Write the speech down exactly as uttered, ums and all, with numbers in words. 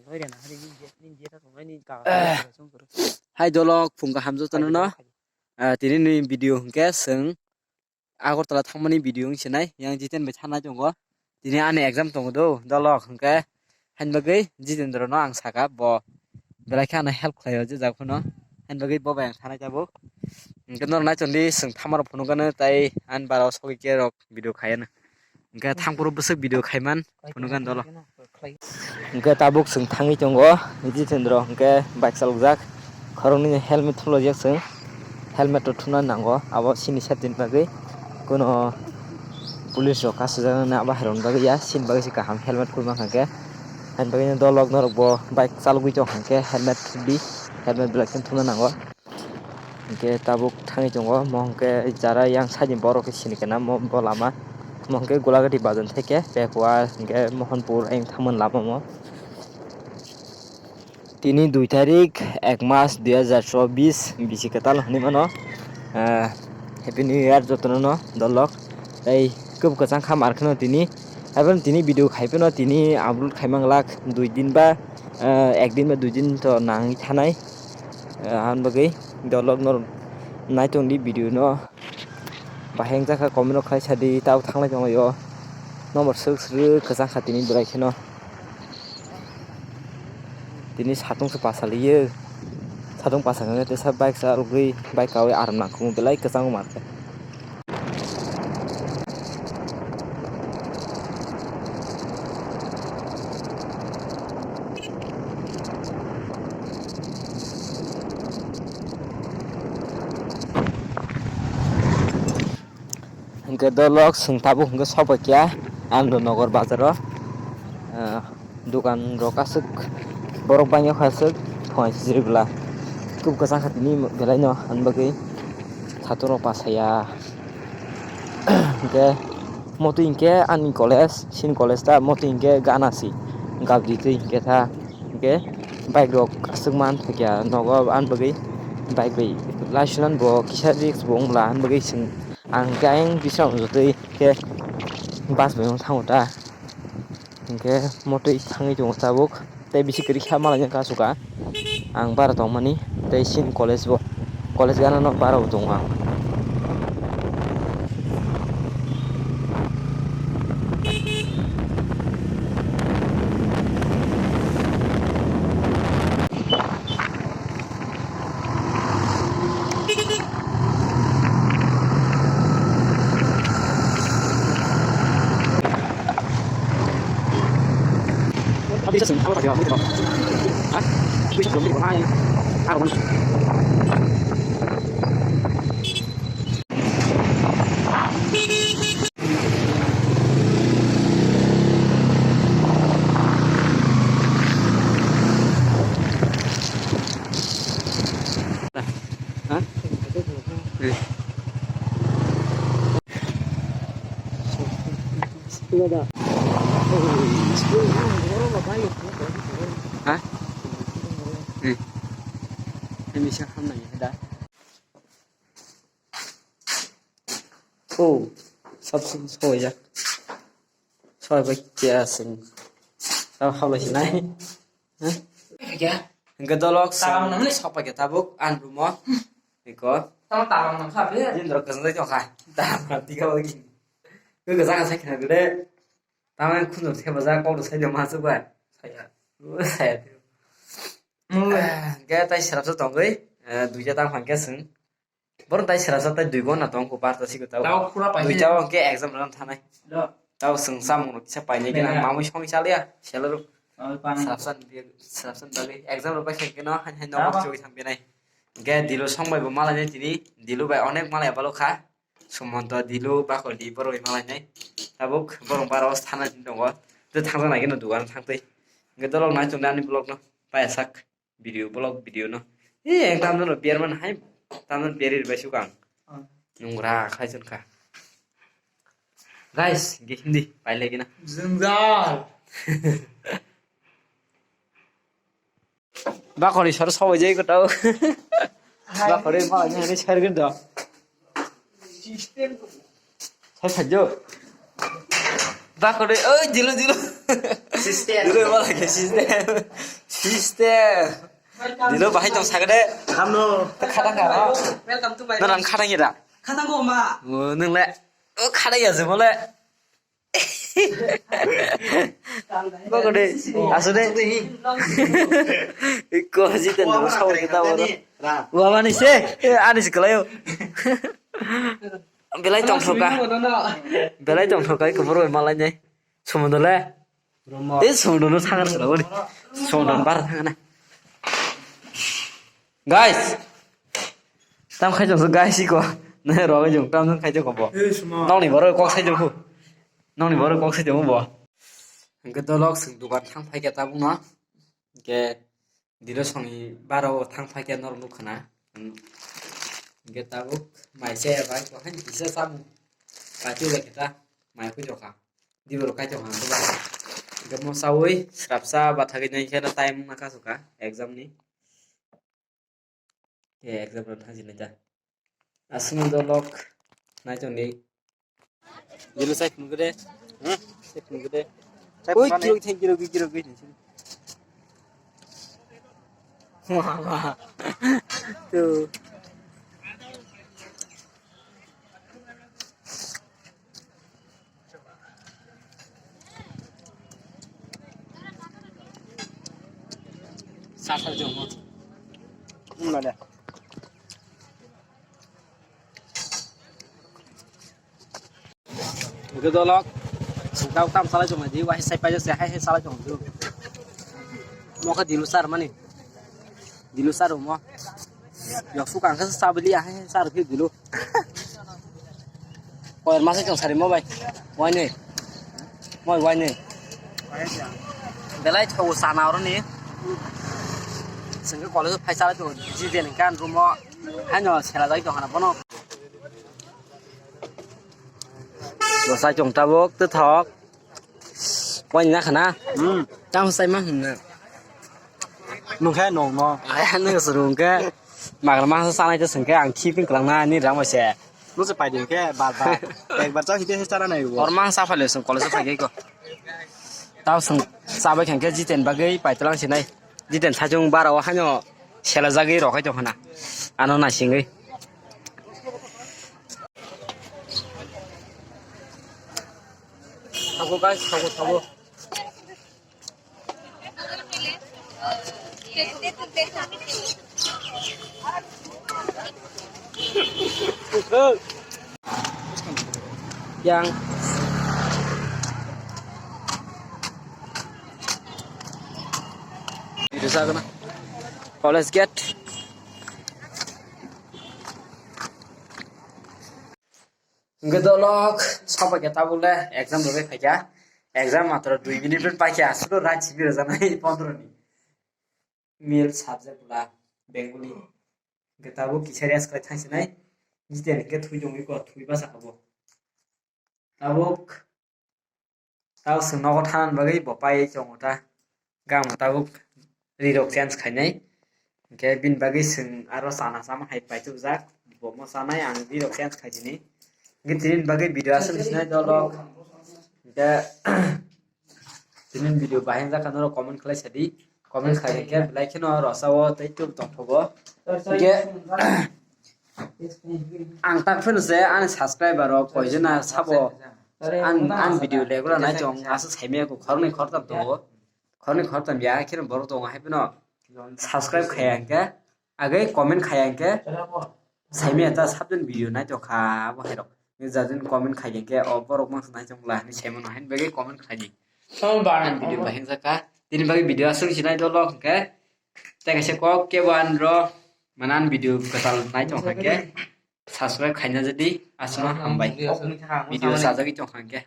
Hai dolok, phung kaham jotono no. Ah, tini ni video hwnkhe chwng Agartala thangmani video wng sinai, yang Jiten bai thanai tongo. Tini ani exam tongo do, dolok hwnkhe. Hain bagwi Jitendra no ang saka, bo belai khe ano help khlaio je jak phano. Hain bagwi bo bai ang thanai tabuk. Hwnkhe norok naichandi chwng thamarok phunukgano tai ani bara o sogwi khe rok video khaiya na. Hwnkhe thangphuru bwswk video khaiman phunukgani dolo. Hwnkhe tabuk chwng thangwi tongo Jitendra hwnkhe bike chalokjak. Khoroknwi helmet thumlajak chwng. Helmet rok thumna nango abo chini safety ni bagwi. Kuno police rok kasijak nani abo hai rokni bagwi ya. Chini bagwi se kaham helmet khulma hwnkhe. Haini bagwi dolok norok bo bike chalogwi tong hwnkhe helmet thumdi. Helmet belai kheno thumna nango. Hwnkhe tabuk thangwi tongo, mo hwnkhe jara yang side ni borok khe sini kana mo bo lama. Mo hwnkhe Golagati bazar theke Pekwa hwnkhe Mohanpur ayang thangmani lama mo. Tini dui tarik ek mas dui hajar chobis bisi kwtal hwnwi mano. Ah, Happy New Year jotono no dolok. Tei kub kwchang kha mar kheno tini. Haibano tini video khai phano tini upload khai manglak dui din ba, ah, ek din ba dui din to nangwi thanai. Ah, aboni bagwi dolok norok nai tongdi video no. Bahai wngjakha comment rok khai sadi, tabo thanglai tonglaio. Nomor swk swk kwchang kha tini belai kheno. Tini satung se pasaliyo. Satung pasakhe teisa bike chalogwi bike kawi aram nangkukmung belai kwchango mankhe. Hwnkhe dolok chwng tabuk hwnkhe sokphaikha Andro Nagar bazaro. Ah, dukan rok aswk borok bangya kha aswk phunai sijiri bwla. Kub kwchang kha tini belaino ani bagwi satung rok pasaya. Hwnkhe motwi hwnkhe ani college, sini college ta motwi hwnkhe gana si gabdi twi hwnkhe tha. Hwnkhe bike rok aswk man thokya nogo ani bagwi bike bai laisonan bo kisa risk bo wngla ani bagwi chwng ang hwnkhe ayang bising jotoi khe bus bai thango ta. Hwnkhe motwi thangwi tongo tabuk. Tei bisi kwrwi kha malaina kasu ka ang bara tongmani tei sini college bo, college gana no bara bo tongo ang. Ha? Eh. Ha? Eh. Ini siya ham nanya da. Oh, sab sab soya. Soya ba kya sing. Sab hawla sinai. Hah? Kya? Hingke dolok sab. Talam nang ni. Sopa ke tabuk an rumo. Iko. Tama talam nang kha be. Jin dor kasang dai kha. Talam tiga lagi. Ko kasang kasang kena gede. Tama khundur theba ja kok sai de ma su ba. Saya. Saya. Hingke tai serap sa tongoi. Duija tang phang ke sing. Borok tai serasa tai dui gona tong ko bar ta siko tau. Tau khura pai. Dui tau ke exam ran thanai. Do. Tau sung samung rok kisa pai ni gina. Nena. Mamui song chaliya. Selaru. Mamui pani. Serapsan bi serapsan bagi exam rok pai khe no han han no. Tau. Choi thang binai. Ge dilo song bai bo malai nai tini. Dilo bai onek malai balo kha. Sumonto dilo bako di borok bai malai nai. Tabuk borok baro thana tin tongo. Te thang nai gino dugan thang tei. Ge dolok nai tung dani blog no. Pai sak. Video, vlog video no. Eh, tamno no biar man hai. Tamno biar ir bai sukang. Ah. Nungra khai chun kha. Guys, ge hindi pai lagi na. Jengjar. Bakori sor sawai jai ko tau. Hai. Bakori ma ni hari share gin do. System ko. Sai sajo. Bakori, oi, dilo, dilo. Dilo wala ke system. System. Dilo bahai tong sagade. Hamno. Khatang ka. Welcome to my. Nang khatang ira. Khatang ko ma. Nang le. O khatang ya je bole. Bokode. Asode. Ko jiten do sawi kita bolo. Wamani se. Ani se kalayo. Belai tong thoka. Belai tong thoka ko boro malai ne. Sumundole. Romo. Tei sumundole thangna sala boni. Sumundole bar thangna. Guys. Tam khai jong guys iko. Ne ro jong tam khai jong bo. Nokni boro kok sai jong. Nokni boro kok sai jong bo. Hingke dolok sing dukan thang phai khe tabuk no. Hingke Dilo songni bara o thang phai khe norok nukha na. Hmm. Hingke tabuk mai chaya bai, bo haino kisa chamung. Paithago bai khe ta mai khuijokha. Diboro kaitor hwnka bai. Hingke mo chaui srapsa bathagwi nai khe na time wngna kasukha exam ni. Khe exam rok thang sinai ta. Aswkno dolok nai tongdi. Jelo sai phunukgo de. Hmm? Sai phunukgo de. Oi, kirok thai, kirok, kirok, kirok. Wah, wah. Tuh. Sasa jong. Hmm, ada. Hingke dolok, singkau tam salai tongma di, wahai sai paijak se, hai hai salai tong di. Mo khe Dilu sar mani. Dilu sar mo. Yok sukang khe sabili, hai hai sar khe Dilu. Koyer masa chong sari mo bai. Wainwi. Moi wainwi. Belai thogo sana oroni. Sengke college phai salai tong, jiden kan room o. Haino sela jai tong hana bono. Bwsai chwng tabuk twthok. Waini na khana? Hmm. Tamo sai ma hwnna. Nung khe nung no. Ai, nung swrwng khe. Magra masa sanai to swngkhe ang khiping kwlangna ani rang bai se. Nung se paiding khe bar bar. Ekbar chao hite se chara nai bo. Or mang sa phale swng college phai khe ko. Tao swng sabai khang khe Jiten bagwi paitwlang sinai. Jiten thachung bara o haino sela jagwi rok hai tong khana. Ano naisingwi. Sabo guys, sabo, sabo. Yang. Itu sana. College gate. Hingke dolok, sopai khe tabuk le exam rwgwi phaikha. Exam matro dui minute rok paikha, aswk rai simi rwjaknai pondro ni. Male subject pula Bengali. Hingke tabuk kisa rest khlai thangsinai. Jiten hingke thui tongwi ko, thui basa kha bo. Tabuk Tao chwng nogo thana bagwi bo pai tongo ta. Gam tabuk ri rok change khainai. Hingke bini bagwi chwng aro chana chama hai paitubjak. Bo mo chanai ang ri rok change khaidini. Hingke tini bagwi video aswk sinai dolok. Hingke tini video bahai wngjakha norok comment khlai sadi. Comment khlai hingke belai kheno rosao tei tub tongthogo. Hingke Ang tak phano se ani subscriber rok koijona sabo ang, ang video regular nai tong asa saimaya ko khoroknwi khoroktam tongo, khoroknwi khoroktam ya kheno borok tongo hai phano subscribe khaya hwnkhe agwi comment khaya hwnkhe saimaya ta sabjani video nai tong kha abo hai rok jajani comment khaya hwnkhe o borok mangsa nai tong la hinwi saimano haino bagwi comment khlai di. Ang video bahai wngjakha tini bagwi video aswk sinai dolok hwnkhe. Tei kaisa kok kebo ani rw manan video kwtal nai tong kha khe subscribe khaina jadi aswkno hambai. Video sajagwi tong kha khe.